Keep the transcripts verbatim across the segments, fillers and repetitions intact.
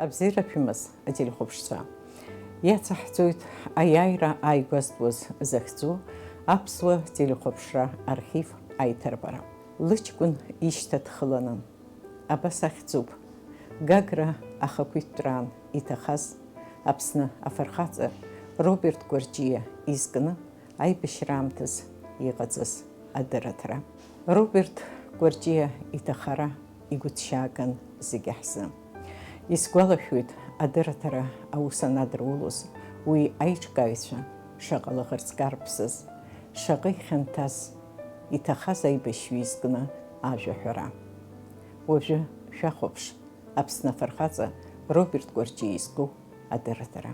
Абзиара шәымаз, ателехәаԥшцәа! Иацаҳҵоит аиааира ааигәазтәуаз захьӡу аԥсуа телехәаԥшра архив аиҭарбара. Лыҷкәын ишьҭадхыланы. Абас ахьӡуп. Гагра ахақәиҭтәраан иҭахаз Аԥсны афырхаҵа Роберт Гәарҷиа изкны аибашьра аамҭаз иҟаҵаз адырраҭара. Роберт Гәарҷиа иҭахара игәыҭшьааган зегьы ҳзы. Исгәалашәоит, адырраҭара аус анадырулоз, уи аиҿкааҩцәа шаҟа лаӷырӡ карԥсаз, шаҟа ихьанҭаз, иҭахаз аибашьҩы изкны ажәа ҳәара. Уажәы шәахәаԥш, Аԥсны афырхаҵа Роберт Гәарҷиа изку адырраҭара.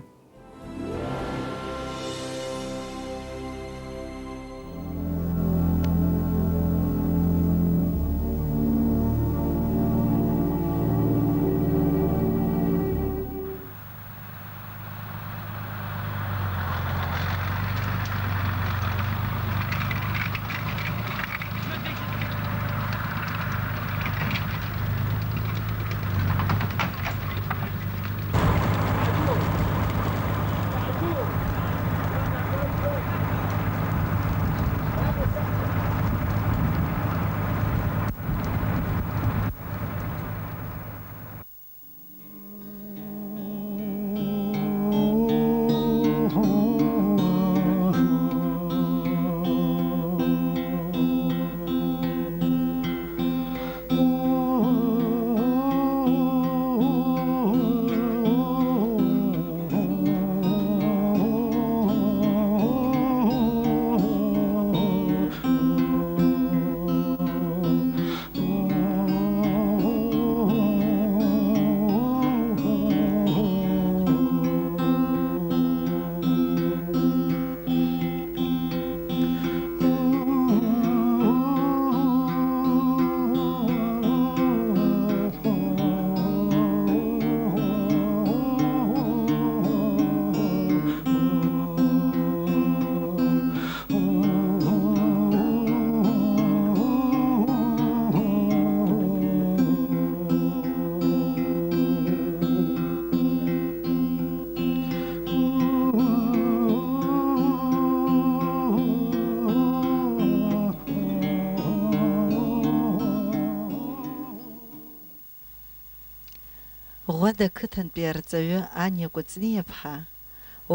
Ӷәада ақыҭантәи арҵаҩы Аниа Кәыҵниаԥҳа,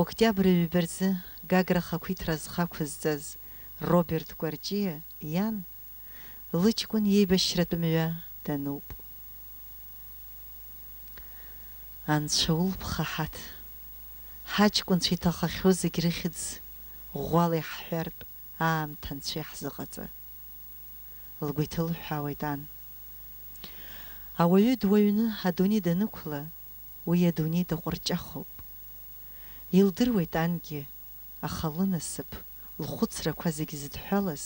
октиабр ҩба рзы Гагра ахақәиҭра зхы ақәызҵаз Роберт Гәарҷиа иан, лыҷкәын иеибашьратә мҩа дануп. Анцәа улԥха ҳаҭ, ҳаҷкәынцәа иҭахахьоу зегь рыхьӡ ӷәӷәала иаҳҳәартә аамҭа Анцәа иаҳзыҟаҵа, лгәы иҭылҳәаауеит ан. Ауаҩы дуаҩны адунеи данықәла, уи адунеи даҟәырҷахоуп. Илдыруеит ангьы, аха лынасыԥ, лхәыцрақәа зегь зыдҳәалаз,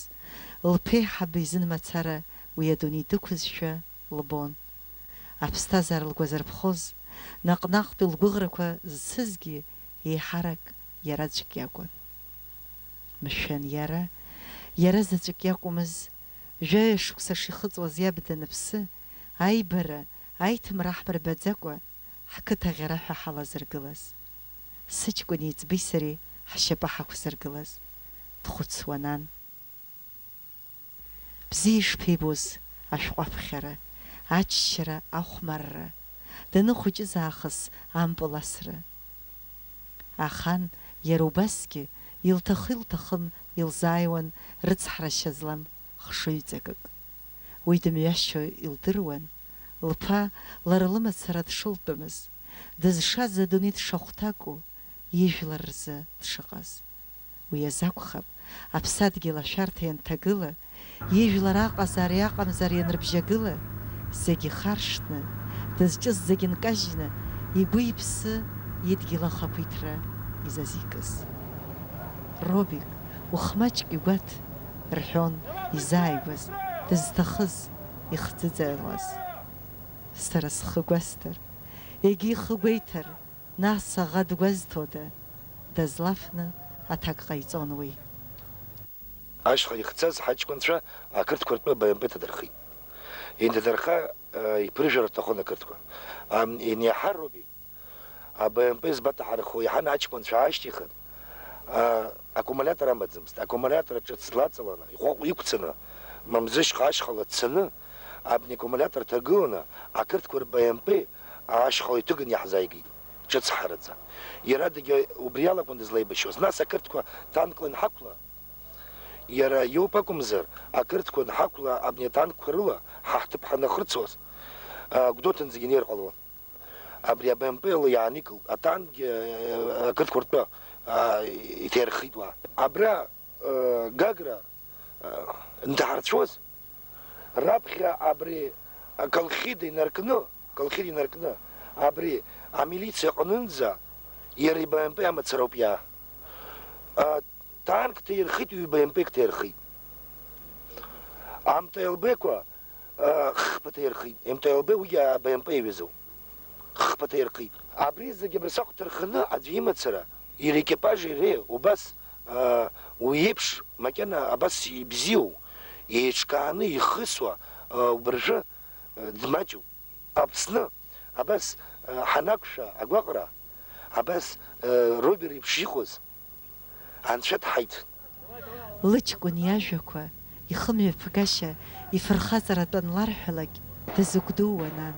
лԥеиҳабы изын мацара уи адунеи дықәызшәа лбон. Аԥсҭазаара лгәазырԥхоз, наҟ-наҟтәи лгәыӷрақәа зцызгьы еиҳарак иараӡәк иакәын. Мшәан, иара, иара заҵәык иакәмыз, жәаҩа шықәса шихыҵуаз иаб даныԥсы, аибара, аиҭымра ҳмырбаӡакәа, ҳқыҭа ӷьара ҳәа ҳалазыргылаз, сыҷкәыни иӡбеи сареи ҳшьапы ҳақәзыргылаз, дхәыцуан ан. Бзиа ишԥеибоз ашәҟәаԥхьара, аччара, ахәмарра, даныхәыҷыз аахыс ампыл асра. Ахан, иара убасгьы, илҭахы-илҭахым илзааиуан рыцҳарашьа злам хшыҩҵакык. Уи дымҩашьо илдыруан, лԥа лара лымацара дшылтәымыз, дызшаз адунеи дшахәҭаку, ижәлар рзы дшыҟаз. Уи азы акәхап, аԥсадгьыл ашәарҭа ианҭагыла, ижәлар аҟазаареи аҟамзаареи ианрыбжьагыла, зегь ихаршҭны, дызҿыз зегь нкажьны, игәы-иԥсы идгьыл ахақәиҭра изазикыз. Робик, ухы маҷк игәаҭ, рҳәон изааигәаз, дызҭахыз, ихӡыӡаауаз. Сара схы гәасҭар, егьи ихы гәеиҭар, нас аӷа дгәазҭода? Дазлафны аҭак ҟаиҵон уи. Ашьха ихцаз ҳаҷкәынцәа ақырҭқәа ртәы БМП ҭадырхит. Ианҭадырха, э, иԥыржәар рҭахын ақырҭқәа. Ам, ианиаҳар Роби, А Б М П збаҭаҳархо иҳан аҷкәынцәа аашьҭихын, а, аккумулиатор амаӡамызт. Аккумулиатор ҿыц длаҵаланы, иҟәаҟә иқәцаны, мамзышьха ашьхала дцаны, абни аккумулиатор ҭагыланы, ақырҭқәа рБ М П ашьхала иҭыганы иаҳзааигеит, ҿыц ҳараӡа. Иара дагьы убри алакәын дызлеибашьуаз. Нас ақырҭқәа танкла инҳақәла, иара иоуп акәымзар, ақырҭқәа анҳақәла абни атанкқәа рыла ҳа ҳҭыԥ ҳанахырцоз, а, Гәдоуҭан зегьы инеир ҟалон. Абри аб-, М П ла иааникылт, атанкгьы, а, ақырҭқәа ртәы, а, иҭаирхеит уа. Абра, а, Гагра, а, нҭаҳарцәоз, раԥхьа абри, а, Колхида инаркны, Колхида инаркны, абри амилициа аҟнынӡа иара иб-, М П амацароуп иаа. А, танк ҭаирхеит, ҩба М П-к ҭаирхеит. Ам Т Л Б-қәа, а, хԥа ҭаирхеит. М Т Л Б уигьы аб-, М П иаҩызоуп. Хԥа ҭаирхеит. Абри зегьы абырсахә ҭарханы аӡәы имацара, иара икипаж иреи убас, а, уи еиԥш макьана абас ибзиоу, еиҿкааны ихысуа, а, убыржәы, а, дмаҷуп. Аԥсны абас, а, ҳанақәшәа агәаҟра, абас, а, Робер иеиԥш иҟоз, Анцәа дҳаиҭ. Лыҷкәын иажәақәа, ихымҩаԥгашьа, ифырхаҵаратә анларҳәалак, дазыгәдууан ан.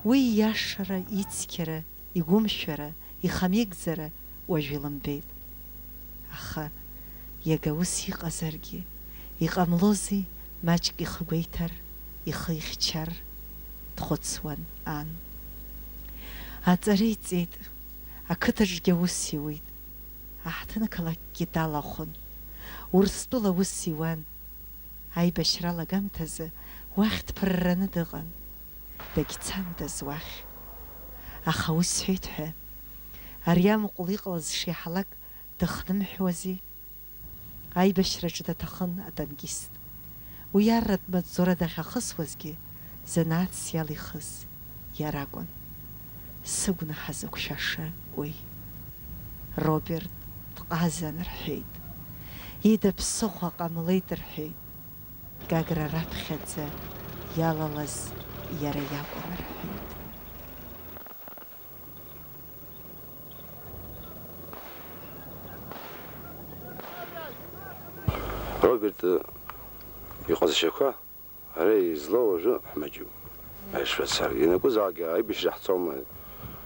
Уи ииашара, ицқьара, игәымшәара, ихамеигӡара уажә илымбеит. Аха иага ус иҟазаргьы, иҟамлози, маҷк ихы гәеиҭар, ихы ихьчар, дхәыцуан ан. Аҵара иҵеит, ақыҭаҿгьы аус иуит. Аҳҭнықалақьгьы далахәын. Урыстәыла аус иуан. Аибашьра алагамҭазы уахь дԥырраны дыҟан. Дагьцандаз уахь. Аха ус сҳәеит ҳәа, ари амҟәыл иҟалаз шеиҳалак дыхнымҳәуази? Аибашьраҿы даҭахын атанкист. Уи арратә маҵзура дахьахысуазгьы, занааҭс иалихыз иара акәын. Сыгәнаҳа зықәшәаша уи. Роберт дҟазан рҳәеит. Ида ԥсыхәа ҟамлеит рҳәеит. Гагра раԥхьаӡа иалалаз иара иакәын рҳәеит. Роберт иҟазшьақәа ара излоу уажәы ҳмаҷуп. Аишәа цар, ианакәызаалак аибашьра ҳцома,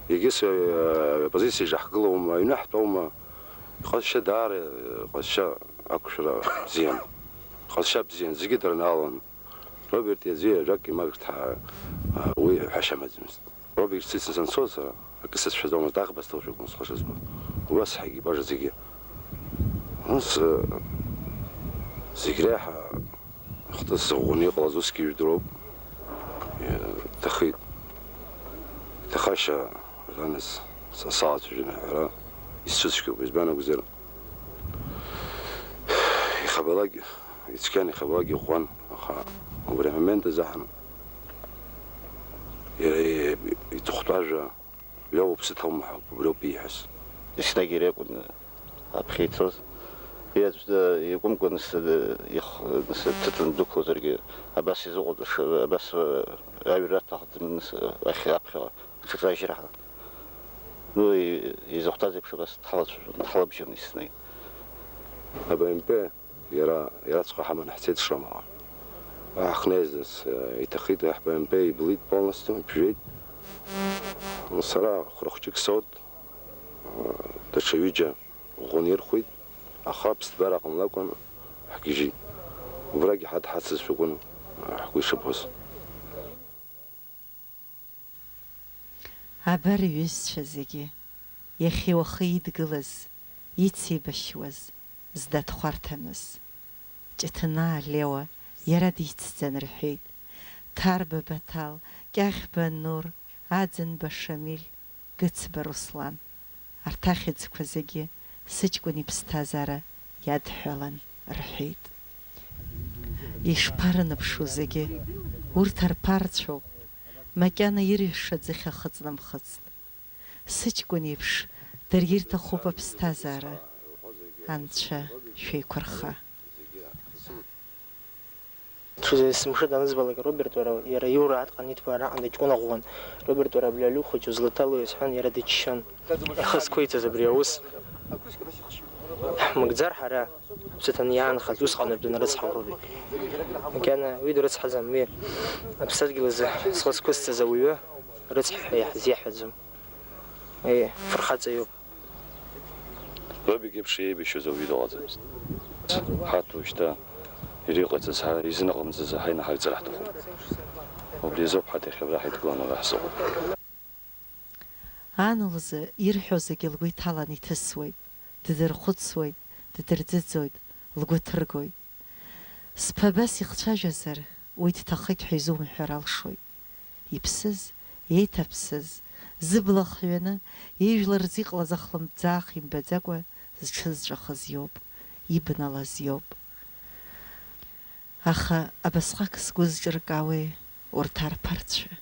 егьыс, э, апозициаҿы ҳгылоума, аҩны ҳтәоума, иҟазшьа даара, э, иҟазшьа ақәшәара бзиан. Иҟазшьа бзиан, зегьы дырнаалон. Роберт иаӡәы ажәак имаршҭ ҳәа, а, уи ҳәашьа амаӡамызт. Роберт сицын санцоз, а, акы сацәшәаӡомызт, аӷба сҭоушәа акәын схы шызбо. Убас ҳаекипаж зегьы. Ус, а, зегь реиҳа хҭыс ӷәӷәаны иҟалаз усгьы ижәдыруоуп. Иҭахеит. Иҭахашьа раназ са салацәажәон аҳәара исцәыцәгьоуп, избан акәзар, ихабалак, ицқьан ихабалак иӷәӷәан, аха убри амомент азы аҳан иара иҵыхәтәажәа Лео уԥсы ҭоумҳәоуп, убриоуп ииҳәаз. Еснагь иара иакәын аԥхьа ицоз. Уи аӡә д-, иакәымкәа, нас, д-, ихы, нас, дҭыҵын ддәықәлозаргьы, абас изыҟаҵаша, абас, э, аҩра аҭахӡам, нас, э, уахь аԥхьаҟа. Аҽаҿажьра ҳа. Ну, и-, изыхәҭаз еиԥш абас дҳалацәажәон, дҳалабжьон еснагь. Аб М П иара, иараҵәҟьа ҳаманы ҳцеит Шрамала. Уа ҳахьнеиз нас, э, иҭахеит, аҳ Б М П иблит полностью, иԥжәеит. Сара хәра-хәҷык соут, э, даҽа ҩыџьа ӷәӷәаны ирхәеит, аха ԥсҭбара ҟамлакәан ҳгьежьит. Убрагь ҳадҳацызшәа акәын, э, ҳгәы ишыбоз. Абар иҩызцәа зегьы, иахьеи уахеи идгылаз, ицеибашьуаз, зда дхәарҭамыз. Ҷыҭынаа Леуа иара дицӡан рҳәеит. Ҭарба Баҭал, Кьахьба Нур, Аӡынба Шамиль, Гыцба Руслан. Арҭ ахьӡқәа зегьы сыҷкәын иԥсҭазаара иадҳәалан рҳәеит. Ишԥарынаԥшу зегьы, урҭ арԥарцәоуп, макьана ирҩша аӡыхь ахыҵнамхыцт. Сыҷкәын еиԥш даргьы ирҭахуп аԥсҭазаара, Анцәа шәеиқәырха. Есымша данызбалак, Роберт, уара, иара иура атҟа анитба араҟа дыҷкәына ӷәӷәан. Роберт, уара, абри алиу хәыҷы узлаҭало, исҳәан, иара дыччон. Ихы зқәиҵаз абри аус ҳмыгӡар ҳара, ҳцәыҭаны иаанхаз усҟан адәы нарыцҳауроуп. Макьана уи дрыцҳаӡам, уи аԥсадгьыл азы зхы зқәысҵаз ауаҩы рыцҳа иаҳзиаҳәаӡом. Уи фырхаҵаҩуп. Робик иеиԥш еибашьуаз ауаҩы дыҟаӡамызт. Ҳарҭ уажәшьҭа иара иҟаиҵаз ҳара изынаҟамҵаз ҳаинаҳарҵар ҳҭахуп. Убри азоуп ҳарҭ иахьа абра ҳаидгыланы ара ҳзыҟоу. Ан лзы ирҳәо зегьы лгәы иҭалан иҭысуеит, ддырхәыцуеит, ддырӡыӡоит, лгәы ҭыргоит. Сԥа абас ихцәажәазар, уи дҭахеит ҳәа изумҳәар алшоит. Иԥсыз, еиҭаԥсыз, зыбла хҩаны, ижәлар рзы иҟалаз ахлымӡаах имбаӡакәа зҽызҵәахыз иоуп, ибналаз иоуп. Аха абасҟак сгәы зҿыркаауеи урҭ арԥарцәа?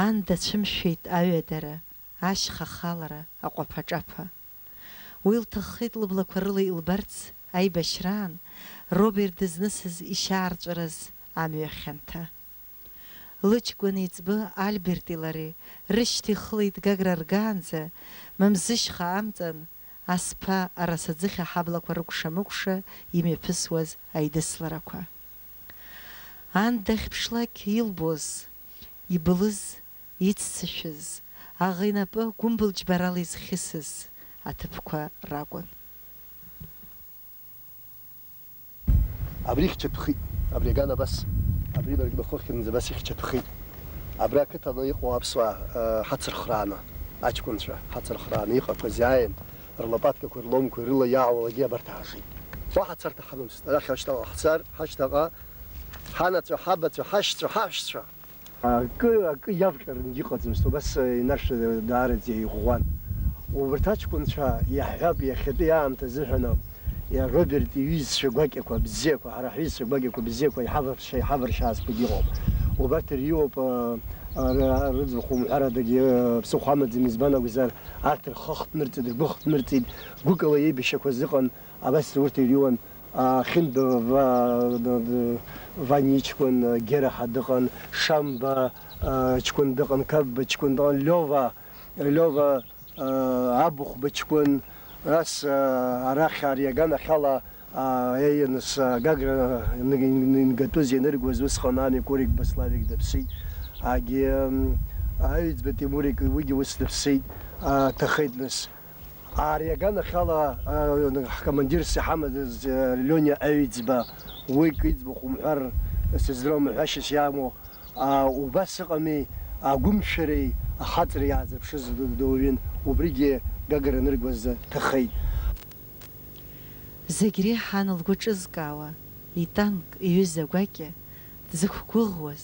Ан дацәымшәеит аҩадара, ашьха ахалара, аҟәаԥа-ҿаԥа. Уи лҭаххеит лыблақәа рыла илбарц аибашьраан Роберт дызнысыз ишьаарҵәыраз амҩа хьанҭа. Лыҷкәын еиҵбы Альберти лареи рышьҭа ихылеит Гагра ргаанӡа, мамзышьха амҵан, асԥа арасаӡыхь аҳаблақәа рыкәша-мыкәша имҩаԥысуаз аидысларақәа. Ан дахьԥшлак илбоз, иблыз, иццышәыз, аӷа инапы гәымбылџьбарала изхьысыз аҭыԥқәа ракәын. Абри ихьчатәхеит, абри аган абас, абри баргьы бахәыхьынӡа абас ихьчатәхеит. Абра ақыҭаны иҟоу аԥсуаа, э, ҳацырхрааны, аҷкәынцәа ҳацырхрааны иҟақәаз иааин, рлопаткақәа, рломқәа рыла иаауалагьы абарҭ аажеит. Уаҳа царҭа ҳамамызт, арахь ашьҭахьҟа ҳцар, ҳашьҭахьҟа ҳанацәа, ҳабацәа, ҳашьцәа, ҳаҳәшьцәа. Акы, акы иавҟьарангьы иҟаӡамызт, убас инаршәа даараӡа иӷәӷәан. Убарҭ аҷкәынцәа иаҳҳәап, иахьатәи аамҭа азыҳәан, иа-, Роберт иҩызцәа гәакьақәа бзиақәа, ҳара ҳҩызцәа гәакьақәа бзиақәа иҳаваршьа-, иҳаваршьаазқәагьы ыҟоуп. Убарҭ ириоуп, а, р-, рыӡбахә умҳәарадагьы, а, ԥсыхәа амаӡам, избан акәзар, арҭ рхы ахҭнырҵеит, ргәы ахҭнырҵеит, гәыкала еибашьақәаз ыҟан, абас урҭ ириуан. А, Хьынба Ва-, Ва-, Вани ҷкәын, Гера ҳа дыҟан, Шамба, а, ҷкәын дыҟан, Кабба ҷкәын дыҟан, Лиова, Лиова, а, Абыхәба ҷкәын, ас, а, арахь ари аганахьала, а, ианыс, а, Гагра ин-, ин-, ингатәыз ианыргоз усҟан ани Курик Баславик дыԥсит. Агьи, м, Аҩӡба Тимурик уигьы ус дыԥсит, а, ҭахеит нас. Ари аганахьала, а, ҳкомандирс иҳамадаз, а, Лиониа Аҩӡба, уи иӡбахә умҳәар, сыздыруам, ҳәашьас иамоу, а, убас ыҟами, агәымшәареи ахаҵареи иаазырԥшыз ду-, дуаҩын, убригьы Гагра аныргоз ҭахеит. Зегь реиҳа ан лгәы ҿызкаауа, итанк, иҩыза гәакьа, дзықәгәыӷуаз,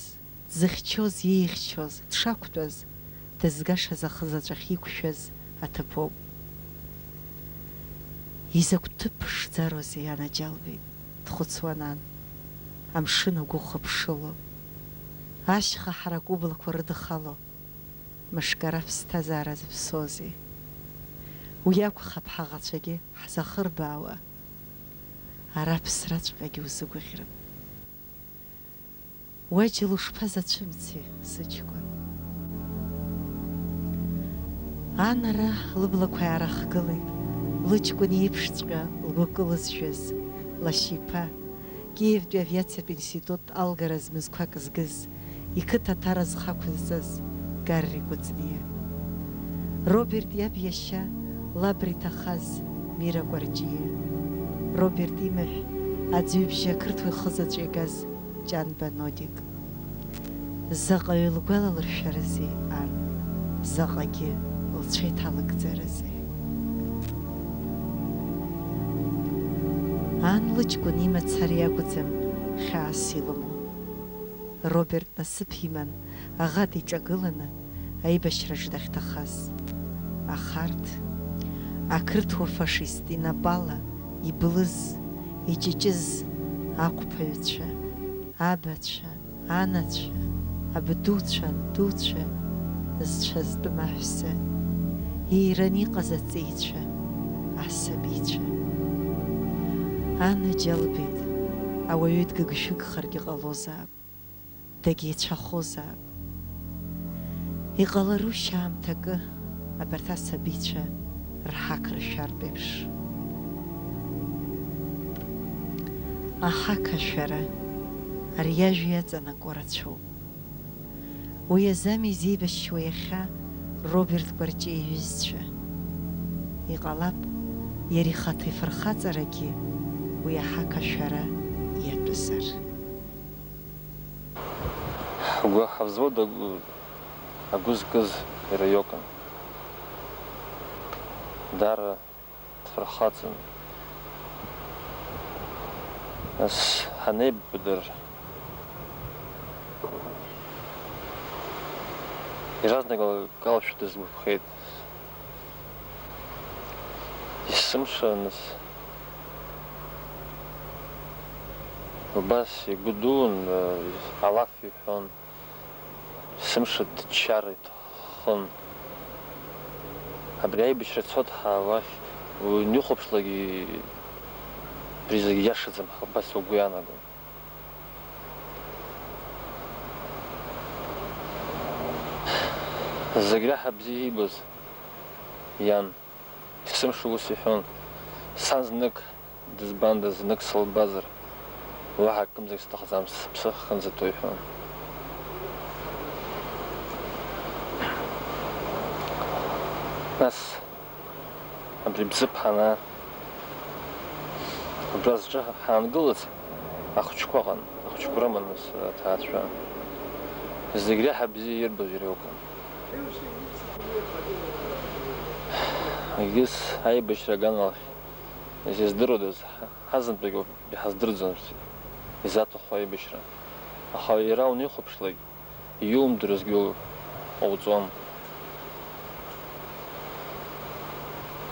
дзыхьчоз, иихьчоз, дшақәтәаз, дызгашаз ахызаҵә ахьиқәшәаз аҭыԥоуп. Изакә ҭыԥ ԥшӡароузеи анаџьалбеит, дхәыцуан ан, амшын агәы хыԥшыло, ашьха ҳарак ублақәа рыдыхало, мышкара ԥсҭазаара зыԥсоузеи? Уи акәхап ҳаӷацәагьы ҳзахырбаауа, ара ԥсраҵәҟьагьы узыгәаӷьрым. Уаџьал ушԥазацәымцеи, сыҷкәын? Ан ара лыблақәа иаарыхгылеит, лыҷкәын иеиԥшҵәҟьа лгәы кылызшәаз лашьа иԥа, Киевтәи авиациатә институт алгара змызқәак згыз, иқыҭа Ҭара зхы ақәызҵаз Гарри Кәыҵниа. Роберт иаб иашьа, лабра иҭахаз Мира Кәарҷиа. Роберт имаҳә, аӡҩыбжьы ақырҭуа ихызаҵә иагаз Ҷанба Нодик. Заҟаҩы лгәалалыршәарызеи ан? заҟагьы лцәа иҭалыгӡарызеи? Ан лыҷкәын имацара иакәӡам хьаас илымоу. Роберт насыԥ иман аӷа диҿагыланы аибашьраҿ дахьҭахаз. Аха арҭ, ақырҭуа фашист инапала иблыз, иҷыҷыз ақәԥаҩцәа, абацәа, анацәа, абдуцәа, андуцәа, зцәа зтәым аҳәса, иираны иҟаз аҵеицәа, асабицәа. Анаџьалбеит, ауаҩы дгыгшәыгхаргьы ҟалозаап, дагьеицәахозаап. Иҟаларушь аамҭакы абарҭ асабицәа рҳақ ршәартә еиԥш? Аҳақ ашәара ари иажәа иаҵанакуа рацәоуп. Уи азами изеибашьуа иахьа Роберт Кәарҷиа иҩызцәа? Иҟалап, иара ихаҭа ифырхаҵарагьы уи аҳақ ашәара иатәызар. Ҳгәы, ҳавзвод агәы, агәы зкыз иара иоуп. Даара дфырхаҵан. Нас ҳанеибадыр, иаразнак лкалашәа дысгәаԥхеит. Есымша, нас, убас игәы дууан, алаф иҳәон. Есымша дыччар иҭахын. Абри аибашьра цот ҳәа уахь унихәаԥшлакгьы, абри зегь иашаӡам ҳәа убас угәы иаанагон. Зегь реиҳа бзиа иибоз иан. Есымша ус иҳәон, сан знык дызбандаз, знык сылбазар, уаҳа акымзарак сҭахӡам, сыԥсы ахьынӡаҭоу иҳәон. Нас абри Бзыԥ ҳанаа, убра зҿы ҳаангылаз, ахәыҷқәа ыҟан, ахәыҷқәа рыман нас аҭаацәа. Зегь реиҳа бзиа ирбоз иара иоуп. Егьыс аибашьра аганахь изыздыруадаз, ҳазынтәык ауп иҳаздырӡом изаҭаху аибашьра. Аха иара унихәаԥшлак, иумдыруазгьы ҟауҵом.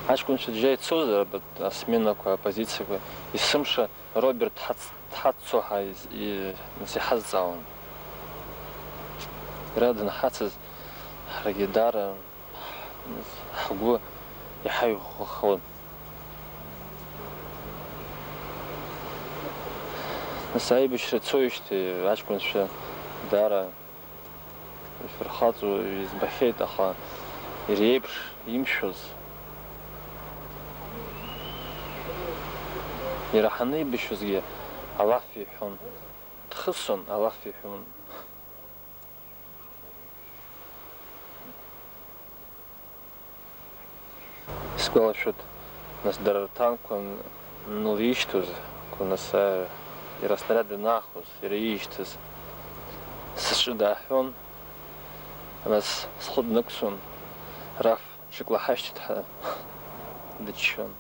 Аҷкәынцәа џьа ицозар, абарҭ асменақәа, апозициақәа, есымша Роберт дҳац-, дҳаццо ҳа из-, и-, нас иҳазҵаауан. Иара данҳацыз, ҳаргьы даара ҳгәы иҳаҩхахон. Нас аибашьра цоижьҭеи аҷкәынцәа даара ишәырхаҵуа избахьеит, аха иреиԥш имшәоз. Иара ҳанеибашьуазгьы алаф иҳәон. Дхыссон, алаф иҳәон. Исгәалашәоит, нас дара ртанкқәа анылишьҭыз, нас, а, иара аснаряд ианаахоз, иара иишьҭыз, сыҿы дааҳәон, нас схәы днықәсуан, Раф, ҽык лаҳашьҭит ҳәа дыччон.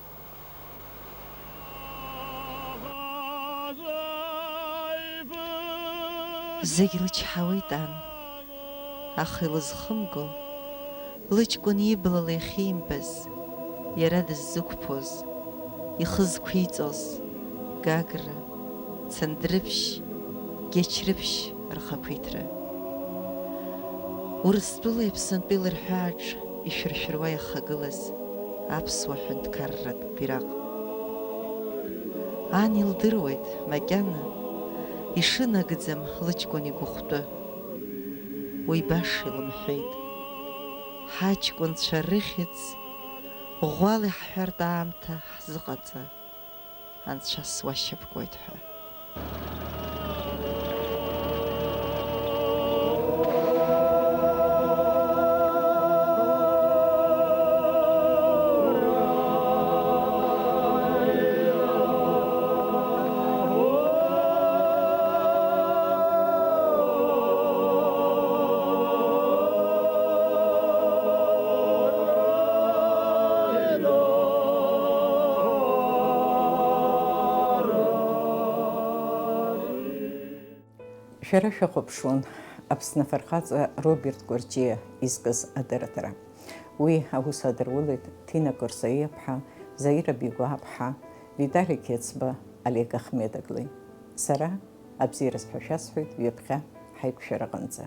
Зегь лычҳауеит ан, аха илызхымго, лыҷкәын иблала иахьимбаз, иара дыззықәԥоз, ихы зқәиҵоз, Гагра, Цандрыԥшь, Гьачрыԥшь рхақәиҭра. Урыстәылеи Аԥсынтәеи лырҳәааҿ ишәыршәыруа иахагылаз аԥсуа ҳәынҭқарратә бираҟ. Ан илдыруеит, макьана ишынагӡам лыҷкәын игәыхәтәы. Уи баша илымҳәеит. Ҳаҷкәынцәа рыхьӡ ӷәӷәала иаҳҳәартә аамҭа ҳзыҟаҵа. Анцәа суашьапкуеит ҳәа. Шәара шәахәаԥшуан Аԥсны афырхаҵа Роберт Гәарҷиа изкыз адырраҭара. Уи аус адырулеит Ҭина Кырсаиаԥҳа, Заира Бигәааԥҳа, Витали Қьецба, Олег Ахмедаглеи. Сара абзиараз ҳәа шәасҳәоит ҩаԥхьа ҳаиқәшәараҟынӡа.